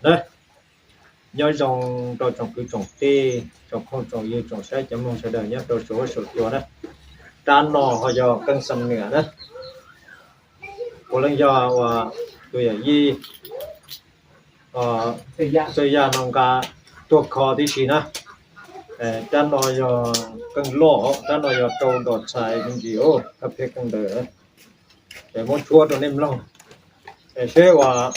Na, nyob zoo rau tsoom kwv tsoom tij, tsoom phooj tsoom ywg, tsoom saib cov mloog sawv daws nyob rau saum huab saum cua na. Rab no ho yog Keej Xeem Nwam na. Kuv leej yog uas tus yawm yij Xwb Yaj no nqa tuaj kho tib si na. Rab no yog keej loj, rab no yog rau dos txhais me ntsis, kab phem keej ntawd. Es muab tshuab rau nej mloog, es seb uas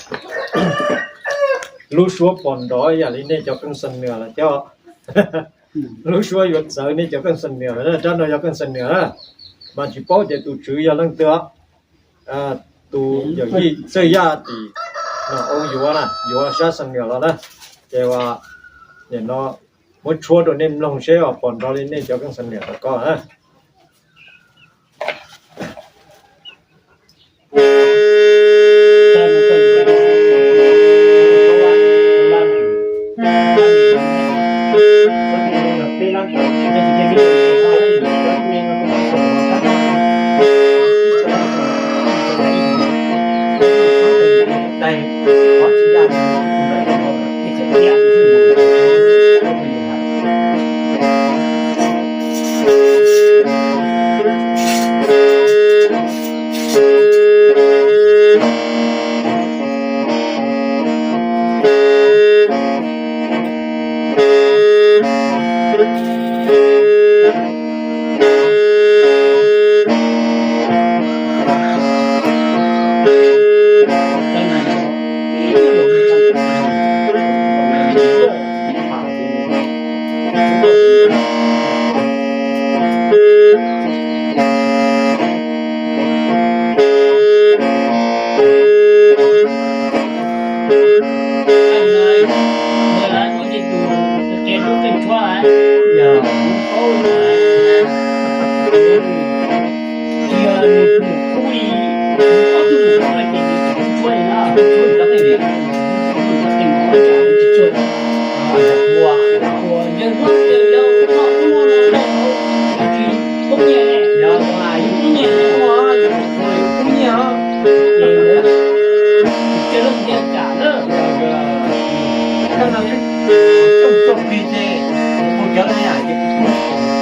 lub suab pom nrov yam li nej cov Keej Xeem Nwam lawm thiab. Lub suab yuav txawv nej cov Keej Xeem Nwam lawm, rab no yog Keej Xeem Nwam na. Mas tsis paub tias tus tswv yog leej twg. Tus yawm yij Xwb Yaj tim Noom Oob yuav na, yuav sab Xeem Nwam los na. Ces uas nim no muab tshuab rau nej mloog seb uas pom nrov li nej cov Keej Xeem Nwam los ko na.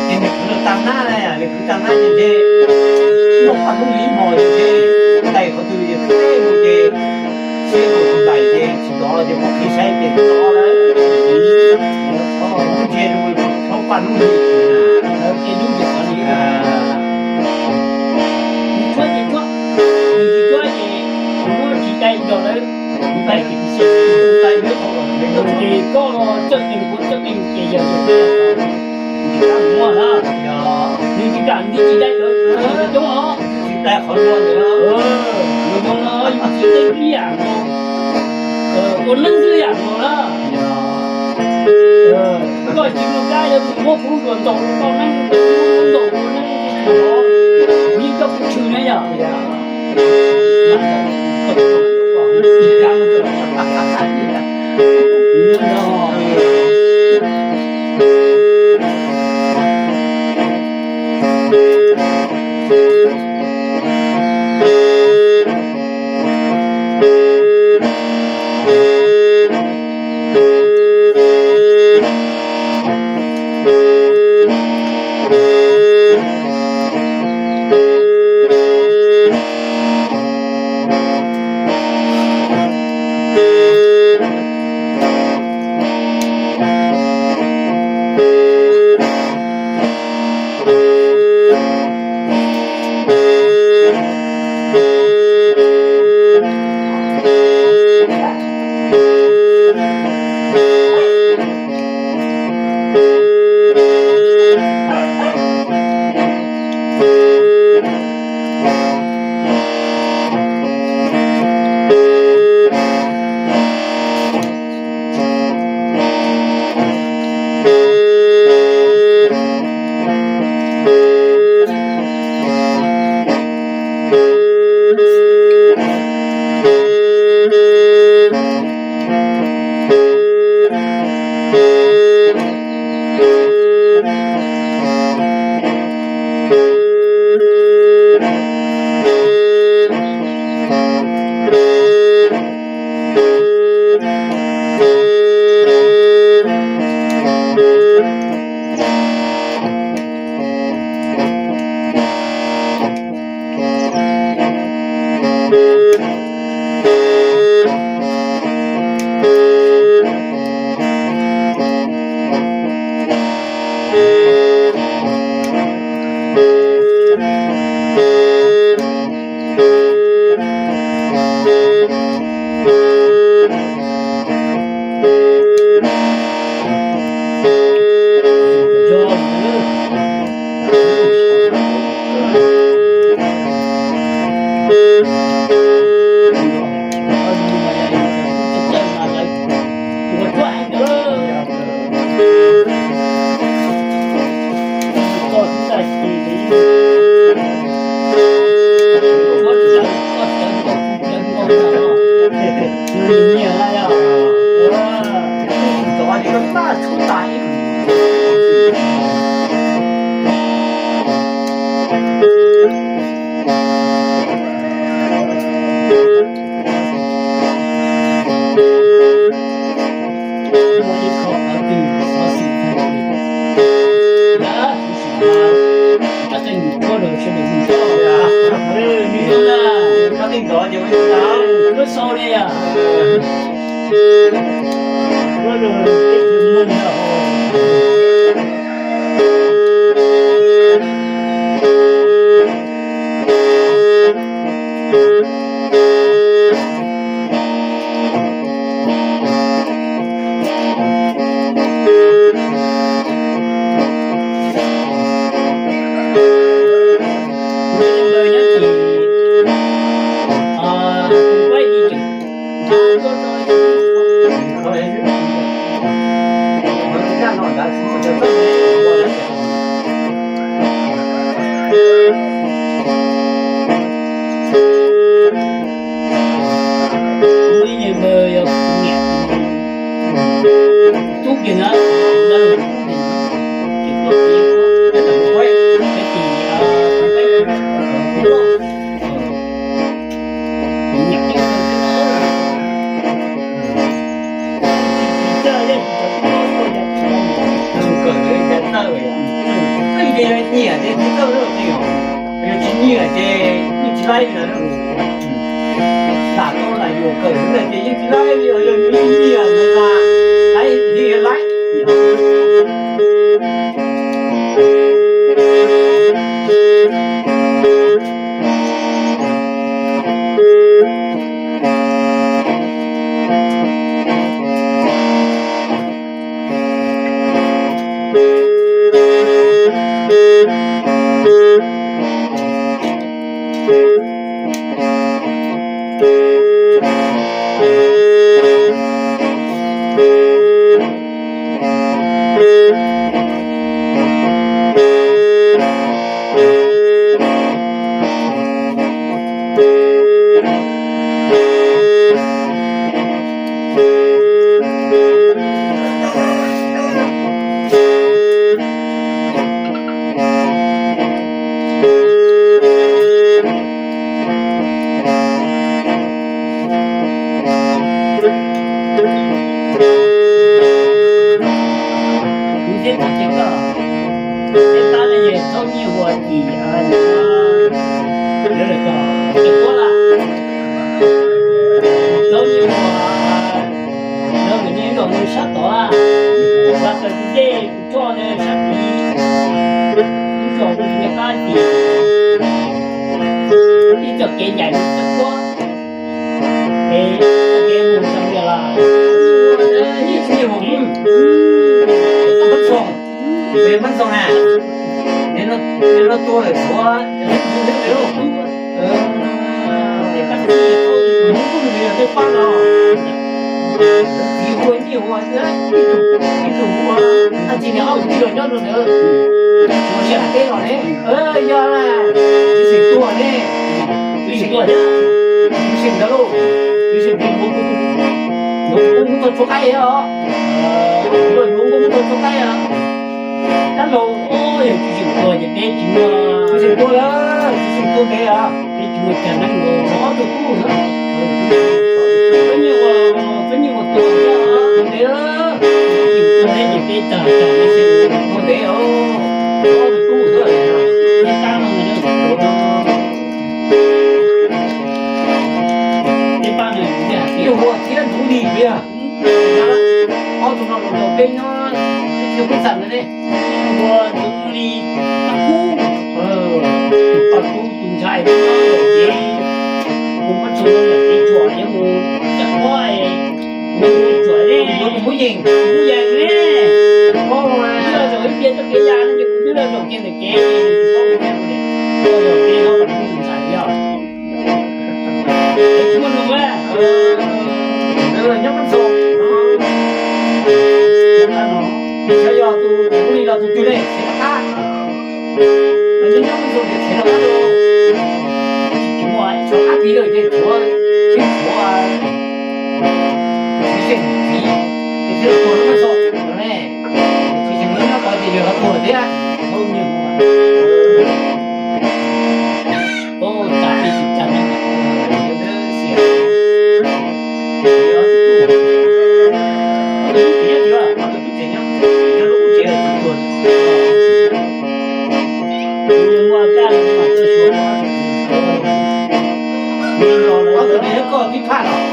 Ces nws kwv tag nab na, nws kwv tag nab ces ntshe muaj paj hnub li hmo ces ntshe tais qhov twg ces thiab mus ces siab tus npaim ces tsis tov ces muab qhib saib ces tsis tov lawm. Ntsia rau thaub paj hnub li ces lub ces qhov li. Nws tshuab ces tshuab, nws tsis tshuab ces muab tsis cai nrog lawm. Nws tais ces tsis siab tus npaim lub qhov ces koj txawj qees kuv txawj qees ces yog tsis muaj na. Nws tsis kam nws tsis cai cov coob os. Tsis tais qhov luag ntawd. Nws no no yus tsis tej ib yam no, ua neeb xwb yam no na. Koj tsis mus kab yog tus muab kuv luag ntaus koj neeb, ntaus kuv neeb, kuv yeej coj kuv tshwm na yom. Nyiam na yog, tov ces koj txaj tshub tas ib. Kawm ces nyiam ces txiv txawj, yog tsis nyiam ces yeej tsis laib li lawm. Tam no lam yuam kawm xwb ces yeej tsis laib li, yog nyiam mas laib, yeej laib. Kuv thiab koj ces koj, peb pab no ces Thaub Nyiaj Huas tim, lawv lawm kom cov Kuab Laj, Thaub Nyiaj Huas, lawv mus nyob rau sab tod, Vaj Kaw Tus Dej, Tus Tsoj ntawd sab tid, lub zos tus niag qab tim, ib txoj kev ncaim mus Txaj Kuab, es txoj kev mus zoo li los, ib txhia mus, Pab Ntxoog, Pab Ntxoog na, es no tua lawm Suav, tej pab no, txiv hu Nyiaj Huas, ib tug hu, ab tsi niag ob tug tij laug nyob rau ntawd, Suav Siab Nam teb los ne, yog na, tsis xeem tua ne, tsis xeem tua, tsis xeem ntawd lauj, tsis xeem tua, yuav kuv mus tau tsuas qaib os, yuav kuv mus tau tsuas qaib os. Dab laug, yog tsis xeem tua ces peb tsis muaj, tsis xeem tua lawm, tsis xeem tua ntev os, peb tsis muaj cag neeb mus. Ob tug tub na, peb nyiaj ua, peb nyiaj ua tua ntev, tsis xeem tua thiab ces peb tag tag peb xeem tua ntev os. Ob tug tub xwb, peb tab no, peb pab no, Nyiaj Huas thiab Ntxoov Lis, ob tug no los nrog peb nyob, peb tsis pub xam no ne. Nyiaj Huas, Ntxoov Lis, Paj Kub, Paj Kub tus ntxhais ces mus Paj Tshoo ntawm kev tsuam, yog mus Txaj Kuab, mus tsuam ne, Hmoob Yees, Hmoob Yees ne, twb los zaum ib pliag txoj kev ya no ces kuv twb los zaum kiag ntawm kev, tsis paub mus thiab, yog kev no Paj Kub tus ntxhais yog. Tsis muaj nug, nyob Mab Ntxoo, xyov yog tus ub li los tus twg ne, Xeev Lav Qab, nyob Mab Ntxoo ces Xeev Lav Qab, tsis muaj, tshuav qab tid lawm ces tshuav, tshuav tseem txiv, ces thiaj tuag lub mab xom no ne. Tsis tseem lub nyob tod ces yog los tuag thiab. Tau nyiam mus. Tab sis tsis tas ne. Xiam. Tus tsev nyob, tus tsev nyob, nyob lub tsev tsis tuag. Ob tug ne yog koj tib phaj los?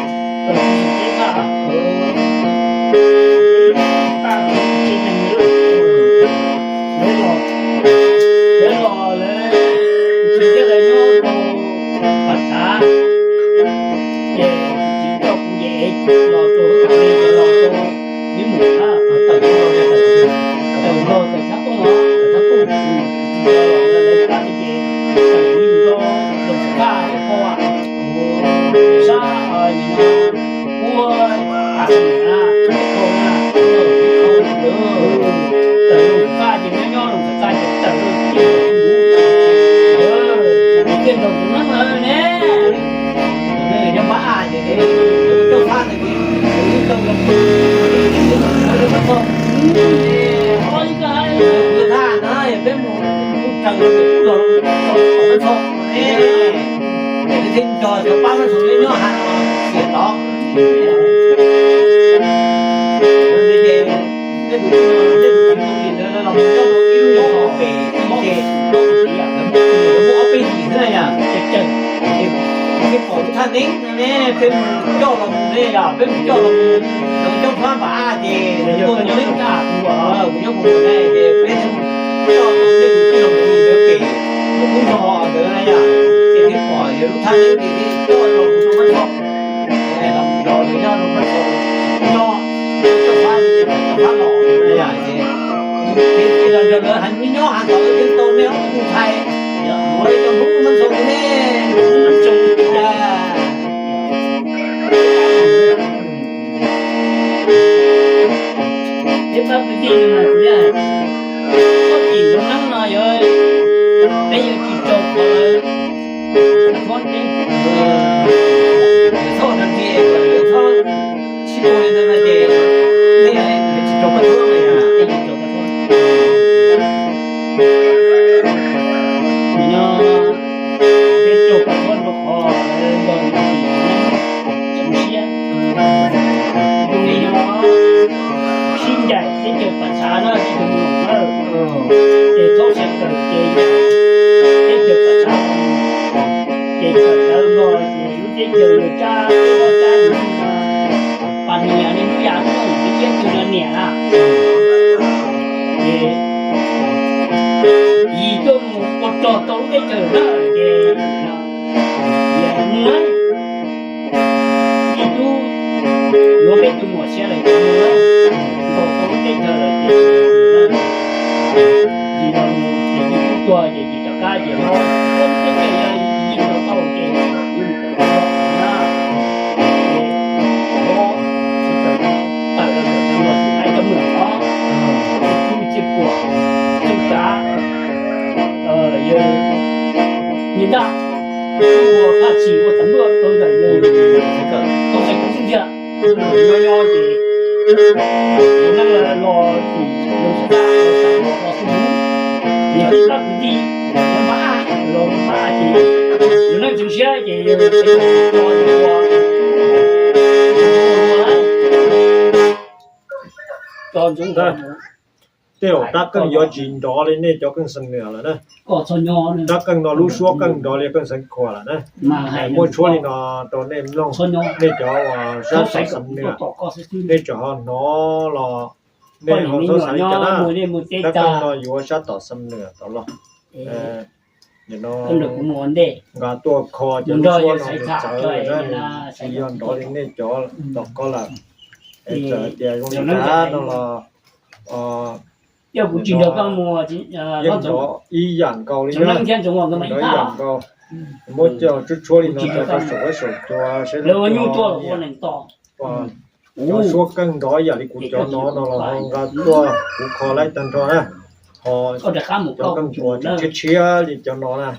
Lawv los, lawv los, lawv tsis thiaj lawv nyob rau Paj Txhav, ces tsis coj kuv ces los rau Paj Txhav, los rau Vib Mus na, tawm los, tawm los, tawm Txhab Tooj los, tawm Txhab Tooj, tsis coj los lawv pab ces tawm Vib Mus rau Loos Txhab Kaj, sab nim no puab Paj Xeem na, Peb Khau na, Peb Khau, tawm Loos Txhab Kaj ces nyob nyob Loos Txhab Kaj ces tawm rau Vib Mus, ces nrog tus neeg lawm ne. Nyob Paj Aj ces coj phab ntawd ces, thaj na peb mus kuj raws los, peb thiaj nrog cov pab Mab Xoo nyob nyob hav no xiam tod. Ces tej tus txiv Loos Yim ntawd los mus nyob rau ib lub zos pem ib ce, lawv muaj ob peb yim xwb na yom. Ces peb pom lub thaj neeb no ne, peb mus coj los mus ne yom, peb mus coj los mus, lawv coj phab npam aj ces tuaj nyob, kuv nyob kuv ne ces peb thiaj mus coj tej tus txiv Loos Yim ntawd pem lub qub zos ntawd na yom, ces peb pom yog lub thaj neeb ces peb coj los mus rau Mab Xoo, los mus zov lawv nyob rau Mab Xoo nyob, coj phab ces coj phab los na yom, ces los nrog lawv nyob hav tod thiaj tau nej ob tug ntxhais, ua li cov Hmoob Mab Xoo ne. Peb pab kwv tij no mas kuv yog txhob tim zoo neeb no yog peb yuav tsis raug qhov lawv txhob teb, txhob no tias lawv txhob sib tua li ntawd no ces nej tsis raug paj thuab na yom, nej tsis raug paj thuab. Nim no peb raug paj thuab rau qhov lawv nrog yus tim neeb tseev siab. Tus nim no sib ncaim teb chaws Paj Txhav na, teb chaws Moos Laum na, ces thaub siab kawm ces teb chaws Paj Txhav, ces kawm ntawd nkaus ces lub teb chaws Nplog Cab, Nplog Cab, Pas Nias, nej lub yas Moos Laum, ib tug no niam na, ces yim tuaj mus ua rog tau lub teb chaws na, ces mus ib tug yuav peb tus muam sia lawm ces mus nkaus tau lub teb chaws lawm ces yim los mus ces yim tub tuag ces yim rov qab ces ho lub teb chaws yog yim los tau ces yim mus kom tau na, ces ho tawm los tawm los tsis hais cov mwam os, ces tub Txij Puam, Txooj Tsav, yawg Nyiaj Ntaj, ua Phaj Txhim ua tam luaj rau ntawm yawg Tooj Xaiv Kub xwb ntag. Nyob nyob ces tus neeg los tim Loos Txhab Kaj los los xwb hnub, ces pab kwv tij nyob Paj Aj los Paj Aj ces tus neeg tseev siab ces yawg Txhais Kub tso ua, tso ntxoov nkaus. Tej zaum rab qeej yuav tsis nrov li nej cov qeej xeem Nws lawm na. Rab qeej no lub suab qeej nrov li qeej xeem Khuam lawm na. Muaj tshuab li no rau nej mloog, nej cov uas sab tom xeem Nws, nej tseem ho hnov los nej ho txhob xav li cas na. Rab qeej no yuav sab tom xeem Nws tod los. Nim no nqa tuaj kho ces lub suab no nws txawv lawm na, tsis yog nrov li nej cov tom ko lawm. Es txawm hais tias zoo li cas no los yeej nrov ib yam nkaus li na, nrov ib yam nkaus. Muab cov tshuab tshuab li no rau saum huab saum cua saib lawv ua nyuj tuaj los ua neeg to. Cov suab qeej nrov yam li kuv cov no no los ho nqa tuaj kuv kho laib tag nrho na. Ho cov qeej uas tshiab tshiab li cov no na,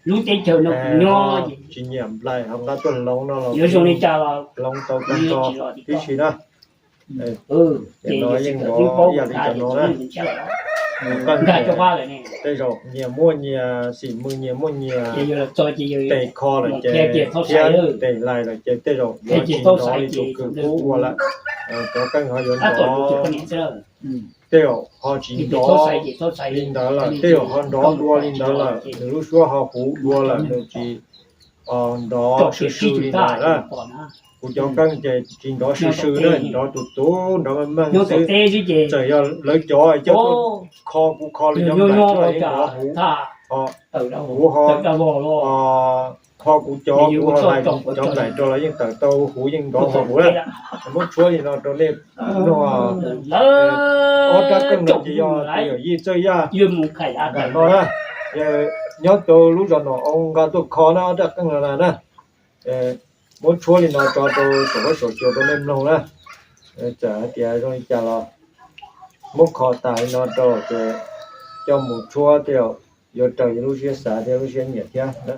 lub teb chaws no kuv nyob tsis nyiam nplaim ho nqa tuaj hloov no los hloov tau tag nrho tib si na. Ces no yeej nrov ib yam li cov no na. Tej zaum nyias muaj nyias xim mws, nyias muaj nyias tes kho lawm ces, thiab tes lais lawm ces tej zaum yuav tsis nrov li tus kws kub ua lawm. Cov qeej ho yuav nrov, tej zaum ho tsis nrov li ntawd lawm, tej zaum ho nrov dua li ntawd lawm, nws lub suab ho huv dua lawm, nws tsis nrov sw sw li ntawd na. Kuv cov qeej ces tsis nrov sw sw na, nrov tus tub nrov meej meej xwb. Txawm yog lawv cov coj tuaj kho kuv kho los cov nplaim tsuab yeej nrov huv, ho kuv ho kho kuv cov, kuv ho hlais cov nplaim rau los yeej tawm tau huv, yeej nrov huv huv lawm. Muab tshuab li no rau nej mloog. Ob rab qeej no ces yog tus yawm yij Txawj Yaj nram no na, nyob rau lub zos Nom Oo nqa tuaj kho na, ob rab qeej no na. Muab tshuab li no tso rau saum huab saum cua rau nej mloog na. Txawm hais tias zoo li cas los muab kho tas li no rau ces coj mus tshuab thiaj yuav raws yus lub siab xav thiab lub siab nyiam thiab.